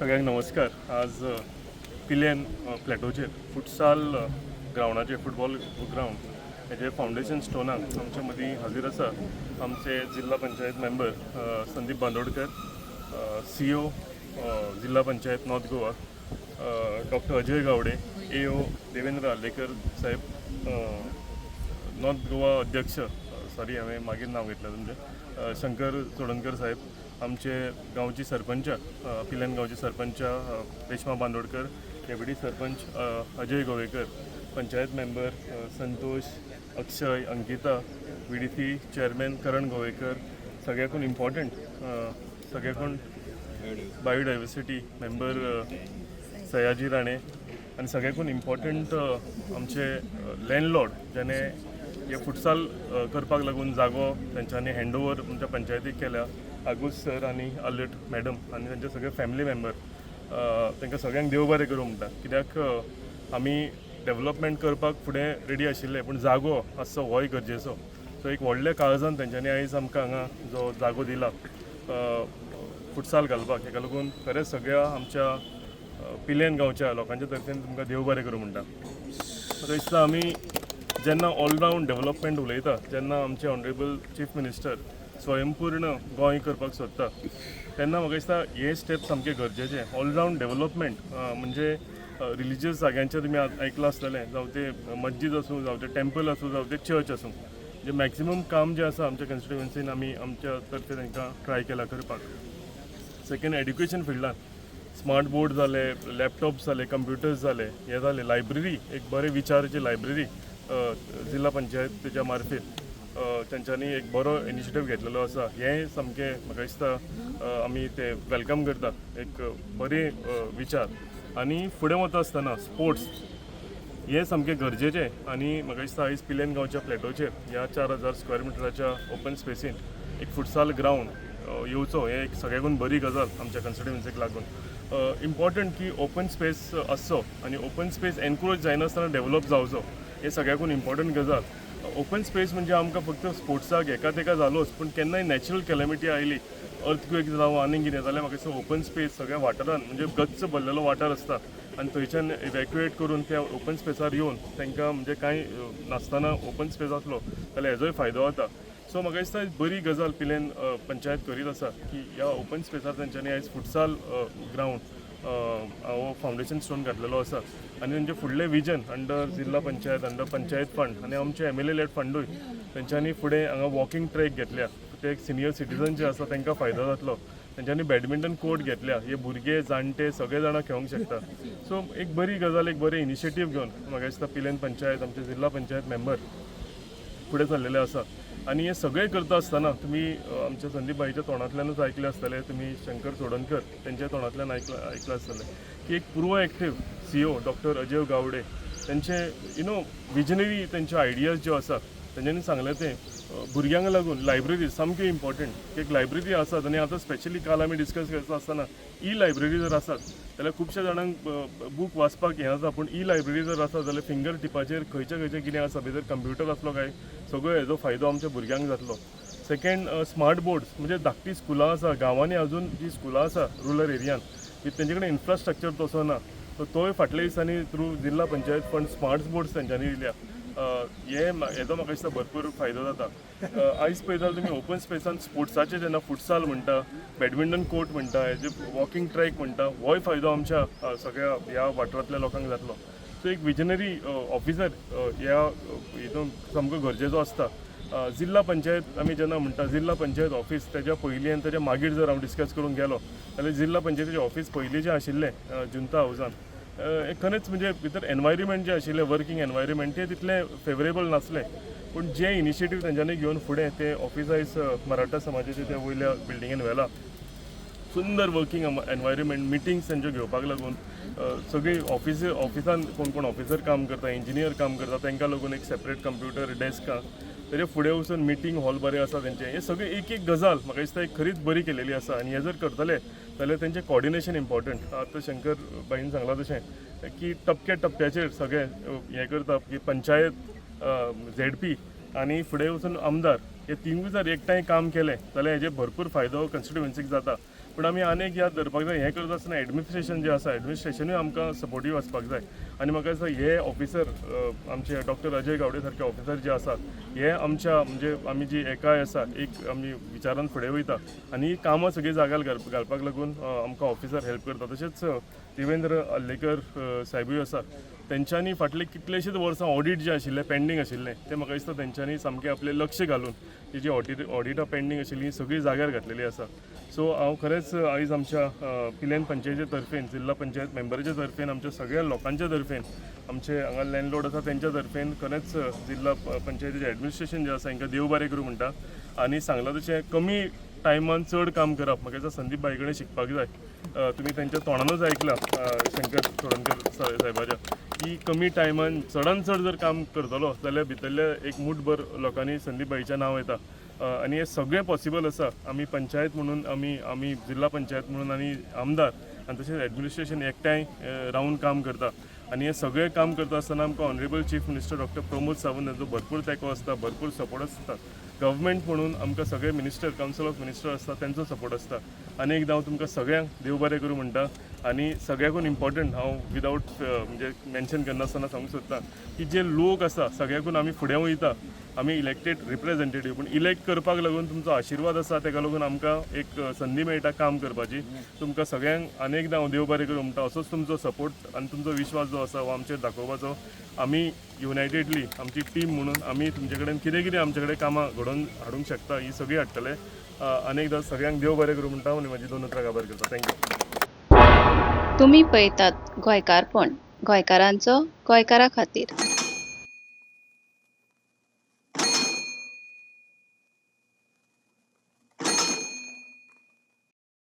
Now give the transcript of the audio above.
सगळ्यांक नमस्कार. आज पिलेन प्लॅटोचेर फुटसाल ग्रावंडाचेर, फुटबॉल ग्रावंड हेजे फावंडेशन स्टोनाक आमच्या मदीं हाजीर आसा आमचे जिल्हा पंचायत मेंबर संदीप बांदोडकर, सीईओ जिल्हा पंचायत नॉर्थ गोवा डॉक्टर अजय गावडे, एओ देवेंद्र आर्लेकर साहेब, नॉर्थ गोवा अध्यक्ष, सॉरी, हांवें मागीर नांव घेतलें तुमचें, शंकर चोडणकर साहेब, आमचे गांवची सरपंच, पिल्यान गांवची sarpanch Reshma Bandodkar, deputy sarpanch Ajay Govekar, panchayat member Santosh, Akshay, Ankita, VDC chairman Karan Govekar, सगळ्याकून इम्पॉर्टंट, सगळ्याकून बायोडायवर्सिटी मेंबर सयाजी राणे आनी सगळ्याकून इम्पॉर्टंट आमचे लँडलॉर्ड, ज्याने हे फुटसाल करपाक लागून जागो तेंच्यांनी हँड ओवर आमच्या पंचायतीक केल्या, आगूस सर आनी अलर्ट मॅडम आनी तेंचे सगळे फॅमिली मेंबर, तांकां सगळ्यांक देव बरें करूं म्हणटा. कित्याक आमी डेवलपमेंट करपाक फुडें रेडी आशिल्ले, पूण जागो आसचो होय गरजेचो. सो एक व्हडल्या काळजान तेंच्यांनी आयज आमकां हांगा जो जागो दिला फुटसाल घालपाक, हेका लागून खरेंच सगळ्या आमच्या पिलेन गांवच्या लोकांच्या तर्फेन तुमकां देव बरें करूं म्हणटा. म्हाका दिसता, आमी जेन्ना ऑलरावंड डेवलपमेंट उलयता, जेन्ना आमचे ऑनरेबल चीफ मिनिस्टर स्वयंपूर्ण गोंय करपाक सोदता, तेन्ना म्हाका दिसता हे स्टेप सामके गरजेचे. ऑलरावंड डेवलपमेंट म्हणजे रिलिजियस जाग्यांचेर तुमी आयकलां आसतलें, जावं ते मस्जीद आसूं, जावं ते टेम्पल आसूं, जावं ते चर्च आसूं, जे मॅक्सिमम काम जें आसा आमच्या कॉन्स्टिट्युएन्सीन आमी आमच्या तर्फे तांकां ट्राय केला करपाक. सेकंड, एड्युकेशन फिल्डान स्मार्ट बोर्ड जाले, लॅपटॉप्स जाले, कंप्युटर्स जाले, हे जाले. लायब्ररी, एक बरे विचाराची लायब्ररी जिल्हा पंचायतीच्या मार्फत तेंच्यांनी एक बरो इनिशिएटीव घेतलेलो आसा. हें सामकें म्हाका दिसता आमी ते welcome करता, एक बरें विचार. आनी फुडें वता आसतना स्पोर्ट्स हें सामकें गरजेचें आनी म्हाका दिसता आयज पिलेन गांवच्या प्लॅटोचेर ह्या 4000 स्क्वेअर मिटराच्या ओपन स्पेसीन एक फुटसाल ग्रावंड येवचो, हें एक सगळ्याकून बरी गजाल आमच्या कॉन्स्टिट्युएन्सीक लागून. इम्पॉर्टंट की ओपन स्पेस आसचो आनी ओपन स्पेस एनक्रोच जायनासतना डेवलप जावचो, हें सगळ्याकून इम्पॉर्टंट गजाल. ओपन स्पेस म्हणजे आमकां फक्त स्पोर्ट्साक हेका तेका जालोच, पूण केन्नाय नॅचरल कॅलमिटी आयली, अर्थक्वेक जावं आनी कितें जाल्यार, म्हाका दिसता ओपन स्पेस सगळ्या वाठारान, म्हणजे गच्च भरलेलो वाठार आसता आनी थंयच्यान इवॅक्युएट करून त्या ओपन स्पेसार येवन तांकां म्हणजे कांय नासतना ओपन स्पेस आसलो जाल्यार हेजोय फायदो जाता. सो म्हाका दिसता बरी गजाल पिलेन पंचायत करीत आसा की ह्या ओपन स्पेसार तेंच्यांनी आयज फुटसाल ग्रावंड हो फावंडेशन स्टोन घातलेलो आसा. आनी तेंचे फुडलें विजन अंडर जिल्हा पंचायत, अंडर पंचायत फंड आनी आमचे एमएलए लॅड फंडूय तेंच्यांनी फुडें हांगा वॉकिंग ट्रॅक घेतल्या, ते एक सिनियर सिटीजन जे आसा तांकां फायदो जातलो. तेंच्यांनी बॅडमिंटन कोर्ट घेतल्या, हे भुरगे, जाणटे सगळे जाणां खेळोंक शकता. सो एक बरी गजाल, एक बरी इनिशिएटीव घेवन म्हाका दिसता पिलेन पंचायत, आमचे जिल्हा पंचायत मेंबर फुडें सरलेले आसा. आनी हे सगळें करता आसतना तुमी आमच्या संदीप भाईच्या तोंडांतल्यानूच आयकलें आसतलें, तुमी शंकर चोडणकर तेंच्या तोंडांतल्यान आयकलां आसतलें की एक प्रोएक्टीव सीईओ डॉक्टर अजय गावडे, तेंचे विजनरी तेंच्यो आयडियाज ज्यो आसा, तेंच्यांनी सांगलें तें भुरग्यांक लागून लायब्ररी सामक्यो इम्पॉर्टंट. एक लायब्ररी आसात आनी आतां स्पेशली काल आमी डिस्कस करता आसतना ई लायब्ररी जर आसात जाल्यार खुबश्या जाणांक बूक वाचपाक हें जाता, पूण ई लायब्ररी जर आसा जाल्यार फिंगर टिपाचेर खंयचे खंयचे कितें आसा, भितर कंप्युटर आसलो काय सगळो हेजो फायदो आमच्या भुरग्यांक जातलो. सेकंड, स्मार्ट बोर्ड्स, म्हणजे धाकटी स्कुलां आसा गांवांनी, अजून जी स्कुलां आसा रुरल एरियान ती तेंचे कडेन इन्फ्रास्ट्रक्चर तसो ना, सो तोय फाटल्या दिसांनी थ्रू जिल्हा पंचायत फंड स्मार्ट बोर्ड्स तेंच्यांनी दिल्या. हे हेजो म्हाका दिसता भरपूर फायदो जाता. आयज पळयता जाल्यार तुमी ओपन स्पेसान स्पोर्ट्साचे जेन्ना फुटसाल म्हणटा, बॅडमिंटन कोर्ट म्हणटा, हेजे वॉकिंग ट्रॅक म्हणटा, होय फायदो आमच्या सगळ्या ह्या वाठारांतल्या लोकांक जातलो. सो एक विजनरी ऑफिसर ह्या हितून सामको गरजेचो आसता. जिल्हा पंचायत आमी जेन्ना म्हणटा, जिल्हा पंचायत ऑफिस तेज्या पयलीं आनी तेज्या मागीर जर हांव डिस्कस करूंक गेलो जाल्यार जिल्हा पंचायतीचें ऑफिस पयलीं जें आशिल्लें जुंता हावजान, खरेंच म्हणजे भितर एनवायरमेंट जें आशिल्लें, वर्किंग एनवायरमेंट, तें तितलें फेवरेबल नासलें. पूण जे इनिशिएटीव तेंच्यांनी घेवन फुडें तें ऑफिस आयज मराठा समाजाच्या त्या वयल्या बिल्डिंगेन व्हेलां, सुंदर वर्किंग एनवायरमेंट, मिटिंग्स तेंच्यो घेवपाक लागून सगळीं ऑफिसान कोण कोण ऑफिसर काम करता, इंजिनियर काम करता, तांकां लागून एक सेपरेट कंप्युटर डेस्कां, तेजे फुडें वचून मिटींग हॉल बरें आसा तेंचें. हें सगळें एक एक गजाल म्हाका दिसता एक खरीच बरी केलेली आसा. आनी हें जर करतले जाल्यार तेंचें कॉर्डिनेशन इम्पॉर्टंट. आतां शंकर भाईन सांगलां तशें की टप्प्या टप्प्याचेर सगळें हें करता की पंचायत, झेडपी आनी फुडें वचून आमदार, हे तिनूय जर एकठांय काम केलें जाल्यार हेजे भरपूर फायदो कॉन्स्टिट्युएन्सीक जाता. पूण आमी आनी एक याद दवरपाक जाय, हें करता आसतना एडमिनिस्ट्रेशन जें आसा, एडमिनिस्ट्रेशनूय आमकां सपोर्टीव आसपाक जाय. आनी म्हाका दिसता हे ऑफिसर, आमचे डॉक्टर अजय गावडे सारके ऑफिसर जे आसात, हे आमच्या म्हणजे आमी जी एकाय आसा, एक आमी विचारान फुडें वयता आनी ही कामां सगळीं जाग्यार घालपाक लागून आमकां ऑफिसर हेल्प करता. तशेंच देवेंद्र आर्लेकर साहेबूय आसा. तेंच्यांनी फाटले कितलेशेच वर्सां ऑडीट जे आशिल्ले, पेंडींग आशिल्लें, तें म्हाका दिसता तेंच्यांनी सामकें आपलें लक्ष घालून ती जी ऑडिटां पेंडींग आशिल्ली सगळीं जाग्यार घातलेली आसा. सो हांव खरेंच आयज आमच्या पिलेन पंचायती तर्फेन, जिल्हा पंचायत मेंबराच्या तर्फेन, आमच्या सगळ्या लोकांच्या तर्फेन, आमचे हांगा लँडलॉर्ड आसा तेंच्या तर्फेन खरेंच जिल्हा पंचायतीचें एडमिनिस्ट्रेशन जें आसा हांकां देव बरें करूं म्हणटा. आनी सांगलां तशें कमी टायमान चड काम करप म्हाका दिसता संदीप भाई कडेन शिकपाक जाय. तुमी तेंच्या तोंडानूच आयकलां, शंकर चोडणकर साहेबाच्या, की कमी टायमान चडान चड जर काम करतलो जाल्यार भितरल्या एक मुठभर लोकांनी संदीप भाईचें नांव येता. आनी हें सगळें पॉसिबल आसा आमी पंचायत म्हणून, आमी जिल्हा पंचायत म्हणून आनी आमदार आनी तशेंच एडमिनिस्ट्रेशन एकठांय रावन काम करता. आनी हें सगळें काम करता आसतना आमकां honourable chief minister doctor Pramod Sawant हांचो भरपूर तेंको आसता, भरपूर सपोर्ट आसता. गव्हर्मेंट म्हणून आमकां सगळे मिनिस्टर, कावन्सिल ऑफ मिनिस्टर आसता, तेंचो सपोर्ट आसता. आनी एकदां हांव तुमकां सगळ्यांक देव बरें करूं म्हणटा. आनी सगळ्याकून इम्पॉर्टंट हांव विदावट म्हणजे मेन्शन करनासतना सांगूंक सोदता की जे लोक आसा, सगळ्याकून आमी फुडें वयता. आमी इलेक्टेड रिप्रेझेंटेटीव, पूण इलेक्ट करपाक लागून तुमचो आशिर्वाद आसा, तेका लागून आमकां एक संदी मेळटा काम करपाची. तुमकां सगळ्यांक आनी एकदां हांव देव बरें करूं म्हणटा. असोच तुमचो सपोर्ट आनी तुमचो विश्वास जो आसा हो आमचेर दाखोवपाचो. आमी युनायटेडली आमची टीम म्हणून आमी तुमचे कडेन कितें कितें आमचे कडेन कामां घडोवन हाडूंक शकता ही सगळीं हाडटले. आनी एकदां सगळ्यांक देव बरें करूं म्हणटा आनी म्हाजी दोन उतरां काबार करता. Thank you. तुमी पळयतात गोंयकारपण, गोंयकारांचो गोंयकारा खातीर.